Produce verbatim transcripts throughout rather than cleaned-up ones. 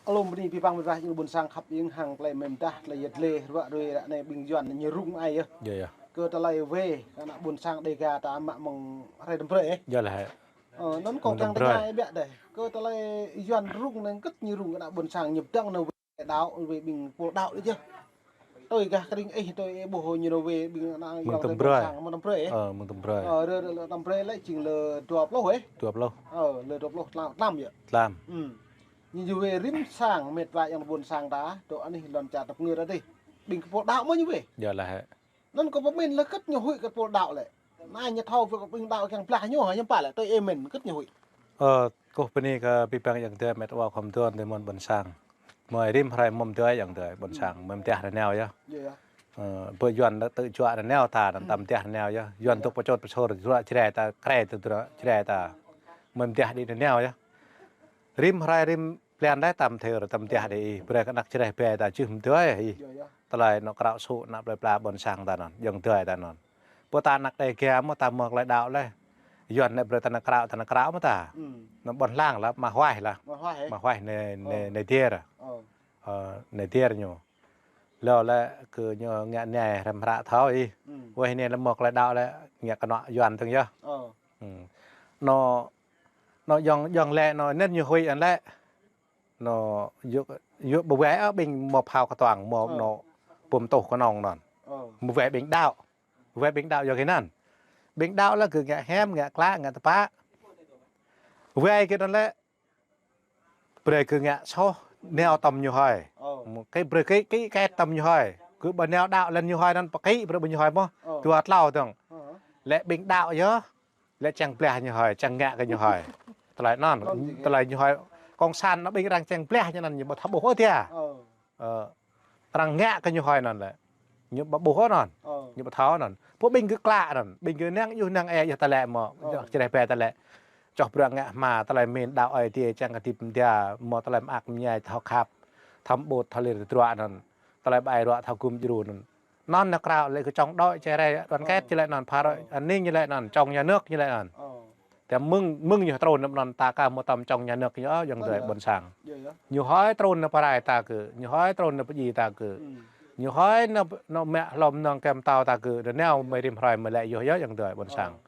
Alum bơni abih bang met wa ƀing ƀôn sang khăp ƀing hăng tơlơi mơ̆n dah, tơlơi yet lĕ, rơwă rui ră anai ƀing Yuan ñu rŭng ai yơh. Yơh, yơh. Kơ tơlơi wai, kơ ană ƀôn sang Dêga ta mă mơ̆ng hrơi tơm brơi, ơ. Yơh lah. Ơ, anŭn kâo kiăng tơña ih biă dêh. Kơ tơlơi Yuan rŭng anai kơ ñu rŭng kơ ană ƀôn sang ñu pơdơ̆ng anai wai đaŏ, wai ƀing pô đaŏ đôč yơh. Tui gah kơ ring ih, tui ih ƀuh ñu anai wai ƀing ană mơ̆ng tơm brơi. Mơ̆ng tơm brơi. Ơ, mơ̆ng tơm brơi. Ơ, rơ, rơ, tơm brơi lĕ jing lơ dua pluh, ơ. Dua pluh. Ơ, lơ dua pluh tlam, tlam yơh. Tlam. Ư. Ñu yua wai rĭm sang met wa yang ƀôn sang ta, dŏ anih lŏn čar ta pơngơ̆t adih. Ƀing kơ pô đaŏ mơ̆ ñu wai. Yơh lah. Anŭn kâo pơmĭn lĕ kơ ñu huĭ kơ pô đaŏ lĕ. Anai ñu thâo wai kơ ƀing đaŏ kiăng blah ñu, hă, ñu pă lĕ, tui ih mĭn kơ ñu huĭ. Ơ, kâo bơni kơ abih bang yang dơi met wa khŏm dŏ tơ mơ̆n ƀôn sang. Mơi rĭm hrơi mơ̆m dơi yang dơi ƀôn sang, mơ̆m dah nanao yơh. Yơh, yơh. Ơ, ƀơi Yuan tơ juă nanao ta, anăm tăm dah nanao yơh. Yuan tŭk pơčot pơsôr, juă Jrai ta, krĕ tơ juă Jrai ta. Mơ̆m dah đĭ nanao yơh. Rĭm hrơi rĭm blan lĕ tăm thâo, tăm dah đĭ, brơi kơ ană Jrai ƀe ta jưh mơ̆m dơi ih. Yơh, yơh. Tơlơi anŏ krao sŭ, ană plơi pla ƀôn sang ta anŭn, yang dơi ta anŭn. Pô ta ană Dêga mơ̆ ta mơ̆ tơlơi đaŏ lĕ. Yuan anai brơi ta ană krao, ta ană krao mơ̆ ta. Ư. Ană ƀôn hlang lah, mă huaih lah. Mă huaih, ơ? Mă huaih anai, anai, ơ, anai dier. Ơ. Ơ, anai dier ñu. Lơ lĕ kơ ñu ngă anai hrăm hră thâo ih. Ư. Wai anai lĕ mơ̆ tơlơi đaŏ lĕ ngă kơ anŏ Yuan tơ̆ng yơh. Ơ. Ư. Anŏ, anŏ jŏng, jŏng lĕ anŏ anŭn ñu huĭ anŭn lĕ. Anŏ yua, yua ƀu wai ôh ƀing mơ̆ phao kơtuang, mơ̆, ơ, anŏ pơm tuh kơnơ̆ng anŭn. Ơ. Mơ̆ wai ƀing đaŏ. Wai ƀing đaŏ yua kơ anŭn. Ƀing đaŏ lĕ kơ ngă hiam, ngă klă, ngă tơpă. Wai kơ anŭn lĕ brơi kơ ngă soh, nao tơm ñu hơi. Ơ. Mơ̆ kơ brơi kơ, kơ, kơ tơm ñu hơi. Kơ ƀu nao đaŏ lĕ ñu hơi anŭn pơkĭ, brơi ƀu ñu hơi mơ̆. Ơ. Dua tlâo dơ̆ng. Ơ. Lĕ ƀing đaŏ yơh. Lĕ čang blah ñu hơi, čang ngă kơ ñu hơi. Tơlơi anŭn, tơlơi ñu hơi. Kông san anŏ ƀing arăng čang blah ñu anŭn ñu ƀu thâo ƀuh ôh tia. Ơ. Ơ, arăng ngă kơ ñu hơi anŭn lĕ. Ñu ƀu ƀuh ôh anŭn. Ơ. Ñu ƀu thâo anŭn. Pô ƀing gơ̆ klă anŭn. Ƀing gơ̆ năng yua năng ê yơh ta lĕ mơ̆. Ơ. Jrai ƀe ta lĕ. Čoh bruă ngă hma, tơlơi mĭn đaŏ Ơi Adai čang kơ hơdip mơda, mơ̆ tơlơi mơak mơñai thâo khăp. Thâo ƀut, thâo lir tơdruă anŭn. Tơlơi ƀai ruă thâo gum djru anŭn. Anŭn ană krao lĕ kơ chống đối Jrai đoàn kết, ơ, ñu lĕ anŭn, phá rối, ơ, an ninh ñu lĕ anŭn, chống nhà nước ñu lĕ anŭn. Ơ. Tơdah mơ̆ng, mơ̆ng ñu trŭn anŭn ta ka mơ̆ tơm chống nhà nước ñu ôh, yang dơi ƀôn sang. Yơh, yơh. Ñu hơi trŭn anŭn pơrai ta kơ, ñu hơi trŭn anŭn pơdjai ta kơ. Ư. Ñu hơi anŭn, anŭn mă hlŏm nong kem tao ta kơ, anŭn nao mơi rĭm hrơi mơi lĕ yơh, yơh, yang dơi ƀôn sang. Ơ.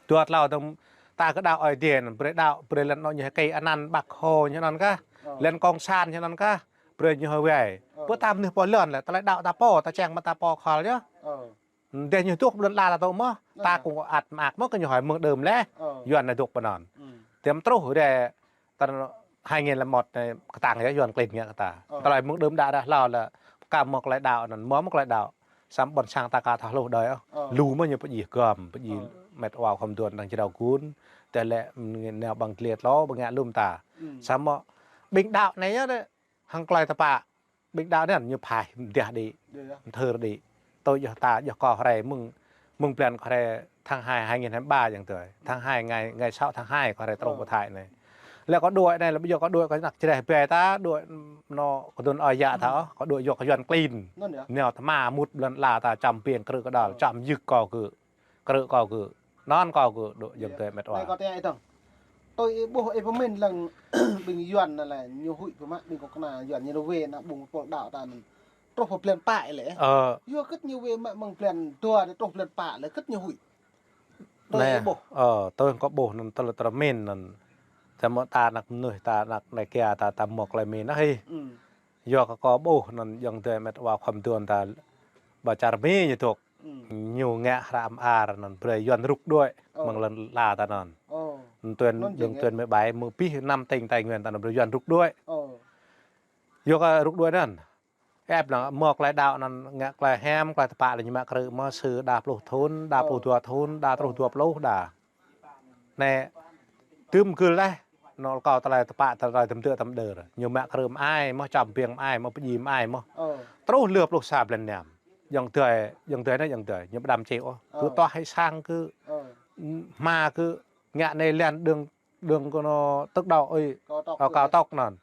Dua tlâo tơ̆ng ta kơ đaŏ Ơi Adai anŭn, brơi đaŏ, brơi lĕ anŏ ñu kơ anăn Bác Hồ ñu anŭn kah, ơ, lĕ kông san ñu anŭn kah, brơi ñu hơi wai. Ơ. Pô ta mơnuih pô lŏn lĕ, tơlơi đaŏ ta pô, ta čang mă ta pô khŏl yơh. Ơ. Tơdah ñu dŏ ƀơi lŏn ala ta tŭ mơ̆, ta, ơ, kơ ăt mơak mơ̆ kơ ñu hơi mơ̆ng đưm lĕ. Ơ. Yuan anai dŏ pơ anŭn. Ư. Tơm truh rai tơl hai nghìn lẻ một anai kơtang yơh Yuan klin ngă kơ ta. Ơ. Tơlơi mơ̆ng đưm đă đah hlâo lĕ, ka mơ̆ tơlơi đaŏ anŭn, mơ̆ mơ̆ tơlơi đaŏ. Samơ̆ ƀôn sang ta ka thâo hluh đơi ôh. Ơ. Lu mơ̆ ñu pơdjai gơ̆m, pơdjai, ơ, met wa khŏm dŏ dơ̆ng jrao gun. Tơlơi nao ƀăng dliê tlô, ƀăng ngă lŏm ta. Ư. Samơ̆ ƀing đaŏ anai yơh, hăng tơlơi tơpă. Ƀing đaŏ anŭn ñu phaih mơdah đĭ. Yơh, yơh. Mơthưr đĭ. Tui yơh ta, yơh kơ hrơi mơ̆ng, mơ̆ng blan kơ hrơi tháng hai, hai nghìn hai mươi ba yang dơi. Tháng hai, ngày, ngày sáu tháng hai kơ hrơi truh, ơ, pơ Thái anai. Lĕ kơ đuaĭ anai, lĕ ƀu djơ̆ kơ đuaĭ kơ ană Jrai ƀe ta, đuaĭ anŏ kơ dŭn ơi yă ta, ơ, kơ đuaĭ yua kơ Yuan klin. Anŭn yơh. Nao tơma mŭt ƀơi lŏn ala ta čăm ƀing krư̆ kơdăl, ơ, čăm yưk kơ gơ̆. Krư̆ kâo kơ, anŭn kâo kơ, dŏ yang dơi met wa. Anai kâo tơña ih dơ̆ng. Tui ih ƀuh ih pơmĭn lăng ƀing Yuan anai lĕ, ñu huĭ pơmă ƀing kơnuk kơna Yuan ñu wai ană ƀôn pô đaŏ ta anŭn. Truh pơ blan pă lĕ. Ơ. Yua kơ ñu wai mă mơ̆ng blan dua truh blan pă lĕ kơ ñu huĭ. Tui ih ƀuh. Ơ, tui kâo ƀuh anŭn tơlơi tơmĭn anŭn. Samơ̆ ta ană mơnuih, ta ană Dêga ta, ta mơ̆ tơlơi mĭn anai hĭ. Ư. Yua kơ kâo ƀuh anŭn yang dơi met wa khŏm dŏ ta ƀơi čar Mi ñu dŏ. Ư. Ñu ngă hră mơar anŭn brơi Yuan rŭk đuaĭ, ơ, mơ̆ng lŏn ala ta anŭn. Ơ. Tuyên, anŭn đường tuyên mười bảy, mơ̆ pih năm tỉnh Tây Nguyên ta anŭn brơi Yuan rŭk đuaĭ. Ơ. Yua kơ rŭk đuaĭ anŭn. Ĕp anŭn mơ̆ tơlơi đaŏ anŭn ngă tơlơi hiam, tơlơi tơpă lĕ ñu mă krư̆ mơ̆ sư đa pluh thŭn, đa, ơ, pluh dua thŭn, đa truh, ơ, dua pluh đa. Anai, tơm gưl laih, anŏ kâo tơlơi tơpă, tơlơi tơm tơ̆ tơm đơr. Ñu mă krư̆ mơai mơ̆, čăm ƀing mơai mơ̆, pơdjai mơai mơ̆. Ơ. Truh lơ pluh sa blan năm. Yang dơi, yang dơi anai yang dơi, ñu ƀu đăm čih ôh. Ơ. Kơ tuah hĭ sang kơ, ơ, hma kơ, ngă anai lĕ đường, đường kơ anŏ tơ̆k đaŏ ơi, cao tốc, ơ, cao tốc anŭn.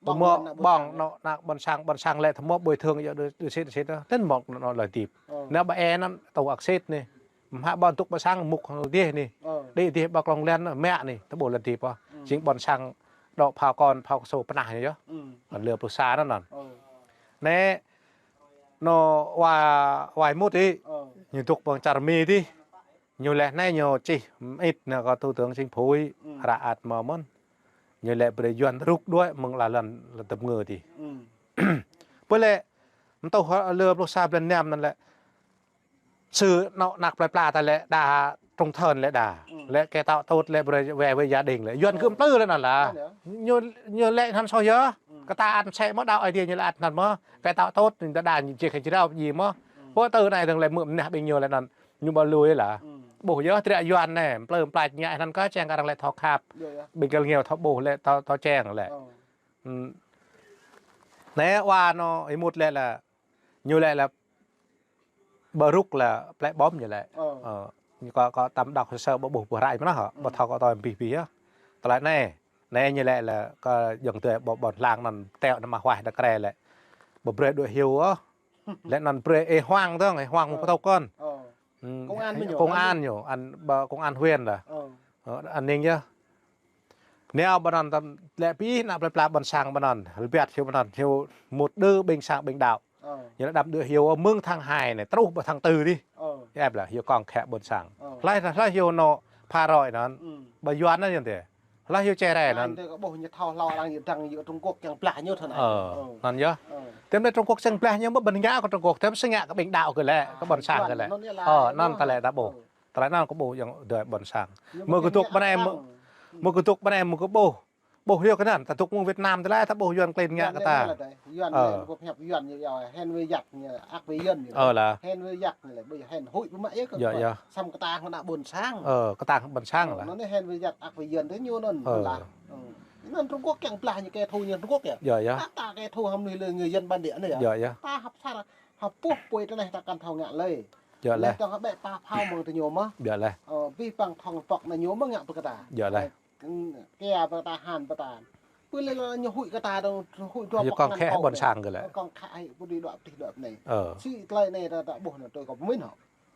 Ƀơ̆ng mơ̆, ană ƀơ̆ng ƀôn sang, anŏ ană ƀôn sang, ƀôn sang lĕ thâo mơ̆ bồi thường yơh đơ, đơ sĭt, đơ sĭt, tơl mơ̆ anŏ lơi dĭp. Ơ. Anai ƀơi anŭn tơ̆ ăt sĭt anai. Mơ̆ hă ƀôn tŭk ƀơi sang mŭk hăng dih anai. Ơ. Đĭ dih ƀơi klŏng lăn anŭn mă anai, tơl ƀu lơi dĭp ôh. Ư. Jing ƀôn sang dŏ phao kon, phao kơsô pơnah ñu yơh. Anŭn lơ pluh sa anŭn. Anŭn. Anai, anŏ wa, wa Y Mut ih. Ñu dŏ pơ čar Mi dih. Ñu laĭ anai ñu čih mơit anai kơ thủ tướng chính phủ ih. Ră ăt mơ̆n. Ñu laĭ brơi Yuan rŭk đuaĭ mơ̆ng lŏn lŏn tơm ngơ dih. Pơ lĕ, mơtuh lơ pluh sa blan năm anŭn lĕ. Sư anŏ anak plơi pla ta lĕ đa trung thân lĕ đa. Lĕ kơ tŏ tŭt lĕ brơi wĕ wĕ gia đình lĕ. Yuan kơ plư lĕ anŭn lah. Ñu, ñu lĕ anŭn soh yơh. Kơ ta ăt sĕ mơ̆ đaŏ Aê Diê ñu lĕ ăt anŭn mơ̆. Kơ tŏ tŭt ñu đa đa ñu jĕ kơ jrao ji mơ̆. Pơ tơ anai dơ̆ng lĕ mơ̆ mơnah ƀing ñu lĕ anŭn. Ñu ƀu lui lah. Ƀuh yơh triă Yuan anai. Plư plač ngă anŭn kơ čang kơ arăng lĕ thâo khăp. Ƀing gơl ngiao thâo ƀuh lĕ thâo, thâo čang lĕ. Anai wa anŏ Y Mut lĕ lah. Ñu lĕ lah ƀu rŭk lah plĕ ƀom ñu lĕ. Ñu kơ, kơ tăm đŏk sơ sơ ƀu ƀuh ƀu rai mơ̆n hŏ. Ƀu thâo kơ tơm bih bih yơh. Tơlơi anai. Anai ñu lĕ lah kơ jơ̆ng tui ƀôn, ƀôn hlang anŭn teo anŭn mă huaih đa kre lĕ. Ƀu brơi đuaĭ hyu ôh. Lĕ anŭn brơi ê hoang dơ̆ng, ê hoang mơ̆ pơtô kơn. Công an mơ̆ ñu, công an ñu, an, ƀa công an huyện lah. An ninh yơh. Nao ƀa anŭn tơm lĕ pih ană plơi pla ƀôn sang ƀa anŭn, lĕ biăt hyu ƀa anŭn, hyu mŭt đơ ƀing sang ƀing đaŏ. Ñu lĕ đăm đuaĭ hyu mơ̆ng tháng hai anai, truh ƀa tháng tư dih. Ĕp lah, hyu kông khĕ ƀôn sang. Hlơi, hlơi hyu anŏ pha roi anŭn. Ƀa Yuan anŭn yơh tê. Hlơi hyu čê rai anŭn. Tơ kơ ƀuh ñu thâo hlâo arăng yơh dăng yơh Trung Quốc kiăng blah ñu thơ anai. Anŭn yơh. Tơm lĕ Trung Quốc kiăng blah ñu mơ̆ ƀing ngă kơ Trung Quốc, tơm sĕ ngă kơ ƀing đaŏ kơ lĕ, kơ ƀôn sang kơ lĕ. Anŭn tơlơi ta ƀuh. Tơlơi anŭn kơ ƀuh yơh dơi ƀôn sang. Mơ̆ kơ dŏ ƀa anai mơ̆, mơ̆ kơ dŏ ƀa anai mơ̆ kơ ƀuh. Ƀuh yơh kơ anŭn, ta dŏ mơ̆ng Việt Nam tơlơi ta ƀuh Yuan klin ngă kơ ta. Yuan lĕ, Yuan lĕ, hên wĕ yăt ñu, ăk wĕ Yuan ñu. Ơ lah. Hên wĕ yăt ñu lĕ, ƀu hên huĭ ƀu mă yơh kơ. Yơh, yơh. Săm kơtang ană ƀôn sang. Ơ, kơtang ƀôn sang lah. Anŭn anai hên wĕ yăt ăk wĕ Yuan tơ ñu anŭn lah. Anŭn Trung Quốc kiăng blah ñu kơ thâo ñu Trung Quốc yơh. Yơh, yơh. Ta, ta kơ thâo hăm anai lĕ người dân bản địa anai yơh. Yơh, yơh. Ta hăp sar, hăp puh pui tơ anai ta kăn thâo ngă lĕ. Yơh lĕ. Tơdah ƀĕ ta phao mơ̆ng tơ ñu mơ̆. Yơh lĕ. Ơ, bih păng thong pŏk anai ñu mơ̆ ngă pơ kơ ta. Yơh lĕ. Kia pơ ta han pơ ta. Pơ lĕ ñu huĭ kơ ta dong, huĭ dua pŏk kông khĕ ƀôn sang kơ lĕ. Kông khĕ huĭ pơđĭ đuaĭ pơtih đuaĭ anai. Ơ. Sĭ tơlơi anai ta, ta ƀuh anŭn tui kơ pơmĭn hŏ.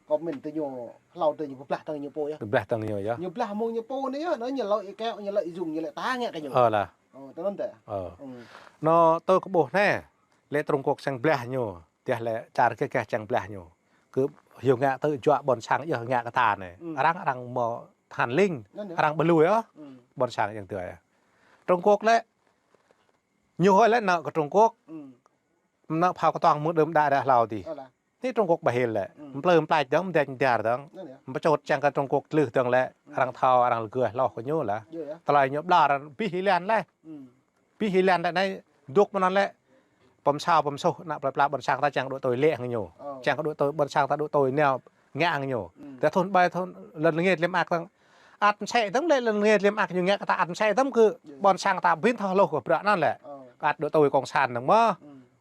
Kơ pơmĭn tơ ñu hlâo tơ ñu pơblah tơ ñu pô yơh. Pơblah tơ ñu yơh. Ñu blah mơ̆ng ñu pô anai yơh, anŭn ñu lơi keo, ñu lơi jung, ñu lơi ta ngă kơ ñu. Ơ lah. Ơ, tơ anŭn tơ. Ơ. Anŭn tơ kơ ƀuh anai. Lĕ Trung Quốc kiăng blah ñu. Tơdah lĕ čar gah gah kiăng blah ñu. Kơ hyu ngă tơ juă ƀôn sang yơh ngă kơ ta anai. Arăng, arăng mơ̆ than ling. Arăng ƀu lui ôh. Ƀôn sang yơh tui. Trung Quốc lĕ. Ñu hơi lĕ anŏ kơ Trung Quốc. Anŏ phao kơ tuang mơ̆ đơm đă đă hlâo dih. Anai Trung Quốc ƀu hil lĕ. Plư plač dơ̆ng, mơdĕč mơdar dơ̆ng. Pơčôt kiăng kơ Trung Quốc tlưh dơ̆ng lĕ. Arăng thâo, arăng lơgơi hloh kơ ñu lah. Tơlơi ñu blah arăng bih hilan lĕ. Bih hilan đa anai dŏ mơ̆n anŭn lĕ. Pơm sao, pơm suh, ană plơi pla ƀôn sang ta kiăng đuaĭ tui lĕ hăng ñu. Kiăng kơ đuaĭ tui ƀôn sang ta đuaĭ tui nao ngă hăng ñu. Tơ thun ƀai thun lŏn lơngĕt lĕm ak tăng. Ăt sĕ tơm lĕ lŏn lơngĕt lĕm ak ñu ngă kơ ta ăt sĕ tơm kơ ƀôn sang ta ƀing thâo hloh kơ bruă anŭn lĕ. Kơ ăt đuaĭ tui kông san dơ̆ng mơ̆.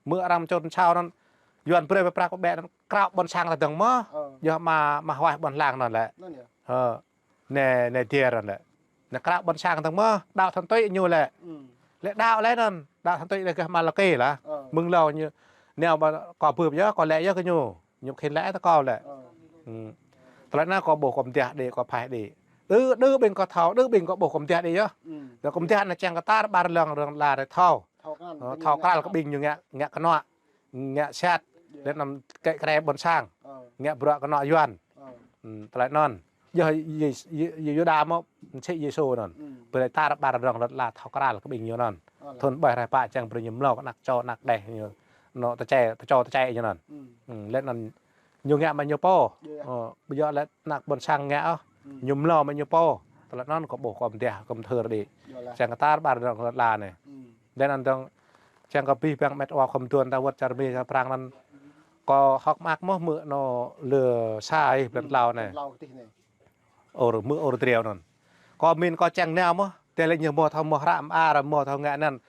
Mơ̆ arăng pơčôt sao anŭn. Yuan brơi pơprăk pơƀĕ anŭn krao ƀôn sang ta dơ̆ng mơ̆. Yơh mă, mă huaih ƀôn hlang anŭn lĕ. Anai, anai dier anŭn lĕ. Anai krao ƀôn sang dơ̆ng mơ̆, đaŏ thăn tui ñu lĕ. Lĕ đaŏ lĕ anŭn, đaŏ thăn tui lĕ gah mă lŏ kê lah. Mơ̆ng hlâo ñu, nao ƀa kâo bưp yơh, kâo lĕ yơh kơ ñu. Ñu khĭn lĕ tơ kâo lĕ. Tơlơi anŭn kâo ƀuh kâo mơdiah đĭ, kâo phaih đĭ. Đơ, đơ ƀing kâo thâo, đơ ƀing kâo ƀuh kâo mơdiah đĭ yơh. Kâo mơdiah anŭn kiăng kơ tar ƀar lŏn rŏng la rĕ thâo. Thâo krăn kơ ƀing ñu ngă, ngă kơnuă. Ngă sat, lĕ anăm kĕ kre ƀôn sang. Ngă bruă kơnuă Yuan. Tơlơi anŭn. Yơh, yơh, yơh, yơh Yuđa mơ̆, sĭ Yêsu anŭn. Brơi tar ƀar rŏng lŏn la thâo krăn kơ ƀing ñu anŭn. Thun ƀai rai pă kiăng brơi ñu mlâo kơ ană čô ană đeh ñu. Anŏ tơčĕ, tơčô tơčĕ ñu anŭn. Lĕ anŭn ñu ngă mă ñu pô. Ƀu djơ̆ lĕ ană ƀôn sang ngă ôh. Ñu mlâo mă ñu pô. Tơlơi anŭn kâo ƀuh kâo mơdiah kâo mơthưr đĭ. Kiăng kơ tar ƀar rŏng lŏn la anai. Lĕ anŭn dơ̆ng, kiăng kơ bih bang met wa khŏm tuan ta wơ̆t čar Mi čar Prang anŭn. Kâo hơ̆k mơak mơ̆ mơ̆ anŏ lơ sa ih blan tlâo anai. Ôr mơ̆ ôr triu anŭn. Kâo min kâo kiăng nao mơ̆, tơlơi ñu mơ̆ thâo mơ̆ hră mơar mơ̆ thâo ngă anŭn.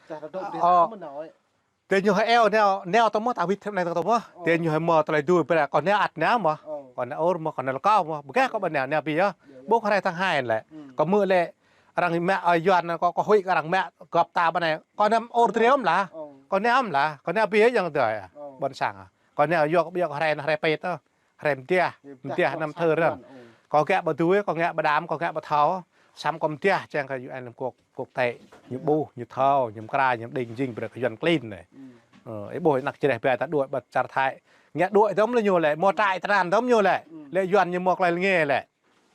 Tơ ñu hơi eo nao, nao tơ mơ̆ ta wĭt thep anai tơ mơ̆. Tơ ñu hơi mơ̆ tơlơi dui brơi kâo nao ăt nao mơ̆. Kâo nao ôr mơ̆, kâo nao lơkâo mơ̆. Bơ gah kâo ƀu nao, nao pi yơh. Ƀuh hrơi tháng hai lĕ. Kâo mơ̆ lĕ Arăng mă, ơ, Yuan kâo, kâo huĭ kơ arăng mă gŏp ta ƀơi anai. Kâo nao ôr triu mơ̆ lah. Kâo nao mơ̆ lah. Kâo nao pi yơh yang dơi. Ƀôn sang. Kâo nao yua kơ ƀiă kơ hrơi anai hrơi pet ôh. Hrơi mơdiah. Mơdiah anăm thơ răng. Kâo ngă ƀu dưi, kâo ngă ƀu đam, kâo ngă ƀu thâo. Samơ̆ kâo mơdiah kiăng kơ U N Liên Hợp Quốc. kŏk tĕ, ñu ƀuh, ñu thâo, ñu mkra, ñu đing jing brơi kơ Yuan klin anai. Ơ, ih ƀuh anăk čreh ƀai ta đuaĭ ƀơi čar Thái. Ngă đuaĭ tơm lĕ ñu lĕ, mơ̆ trai tơnăn tơm ñu lĕ. Lĕ Yuan ñu mơ̆ klai lĕ ngă lĕ.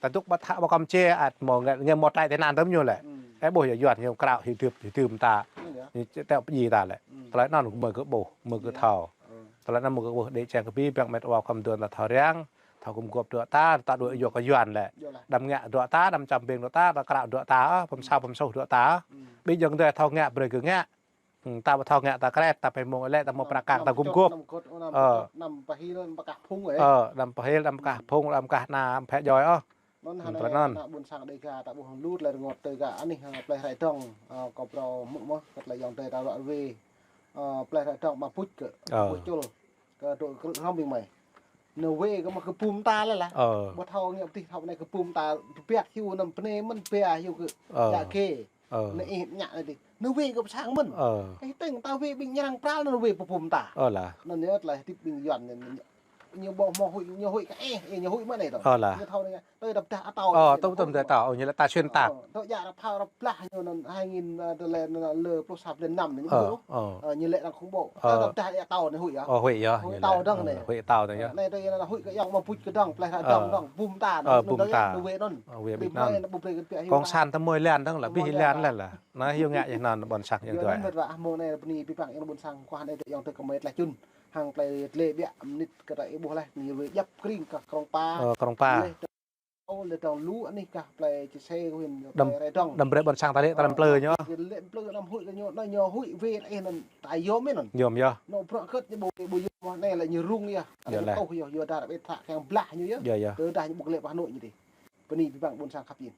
Ta dŏ ƀă thă ƀă kăm čê ăt mơ̆ ngă, ngă mơ̆ trai tơnăn tơm ñu lĕ. Ih ƀuh yơh Yuan ñu krao hyu tơp, hyu tơm ta. Ñu tĕ pơjing ta lĕ. Tơlơi anŭn mơ̆ gơ̆ ƀuh, mơ̆ gơ̆ thâo. Tơlơi anŭn mơ̆ gơ̆ ƀuh đĕ čang kơ ƀing met wa khŏm dŏ ta thâo răng. Thâo gum gŏp dŏ ta, ta đuaĭ yua kơ Yuan lĕ. Đăm ngă dŏ ta, đăm čăm ƀing dŏ ta, ta krao dŏ ta, pơm sa pơm suh dŏ ta. Ƀing jơ̆ng dơi thâo ngă brơi gơ̆ ngă. Ta ƀu thâo ngă ta kret, ta pơmông lĕ, ta mơ̆ prăk kăng, ta gum gŏp. Ơ. Đăm pơhil, đăm pơkah phung, ơ. Ơ, đăm pơhil, đăm pơkah phung, đăm pơkah na, đăm phe joi, ơ. Anŭn hơnai tơlơi anŭn. Ană ƀôn sang Đêga ta ƀuh hăng lu tơlơi rơngot tơ gah anih, ơ, plei Rai Dong, ơ, kơ phrâo mŭk mơ̆, kơ tơlơi yŏng tơi ta ră ruai. Ơ, plei Rai Dong mă puč kơ, puč čul, kơ dŏ krư̆ hrŏm ƀing mơi. Nao wai kơ mă kơ pum ta lĕ lah. Ơ. Ƀu thâo ngă pơtih thâo anai kơ pum ta, tơbiă hyu anăm pơnê mơ̆n bia hyu kơ. Ơ. Djă kê. Ơ. Anai ih ngă anai dih. Nao wai kơ pơsang mơ̆n. Ơ. Ih tơ̆ng ta wai ƀing ñu răng pral nao wai pơpum ta. Ơ lah. Anŭn yơh tơlơi hơdip ƀing Yuan anai. Ñu ƀu hmâo huĭ, ñu huĭ kơ ih, ih ñu huĭ mơ̆n anai tơ. Ơ lah. Ñu thâo anai, tơ đăp dah atâo. Ơ, tơ tơ dah atâo, ñu lĕ ta xuyên tạc. Ơ, tơ djă ră phao ră blah ñu anŭn hai nghìn, ơ, tơlơi anŭn lơ pluh sa blan năm ñu ƀuh. Ơ. Ơ, ñu lĕ arăng khủng bố. Ơ. Tơ đăp dah atâo anai huĭ yơh. Ơ, huĭ yơh. Huĭ atâo dơ̆ng anai. Huĭ atâo anai yơh. Anai tơ anŭn huĭ kơ yŏng mă puč kơ dơ̆ng, plei Rai Dong dơ̆ng, pum ta. Ơ, pum ta. Nao wai anŭn. Ơ, wai ƀing anŭn. Cộng sản ta mơi lan dơ̆ng lah, bih lan lah lah. Anai hyu ngă yơh anŭn ƀôn sang yơh. Yua anŭn met wa ah mơ̆ng anai bơni ƀing păng yơh ƀôn sang kơ hơnai dŏ yŏng tơ kơ met lah čun. Hăng plei tlê biă mơnit kơ ta ih ƀuh lah, ñu wai djăp kring kơ Krông Pa. Ơ, Krông Pa. Lĕ dong lu anih kơ plei Čư̆ Sê huyện, đăm, plei Rai Dong. Đăm brơi ƀôn sang ta lĕ, ta đăm plư ñu. Lĕ plư đăm huĭ kơ ñu, anai ñu huĭ wai anai anŭn ta yôm anŭn. Yôm yơh. Anŭn bruă kơt ñu ƀu, ƀu yôm anai lĕ ñu rŭng yơh. Yơh lĕ. Anai tuh yơh, yua dah ră ƀĕ thă kiăng blah ñu yơh. Yơh, yơh. Tơ dah ñu ƀu lĕ pơ Hà Nội ñu dih. Bơni ƀing păng ƀôn sang khăp yơh.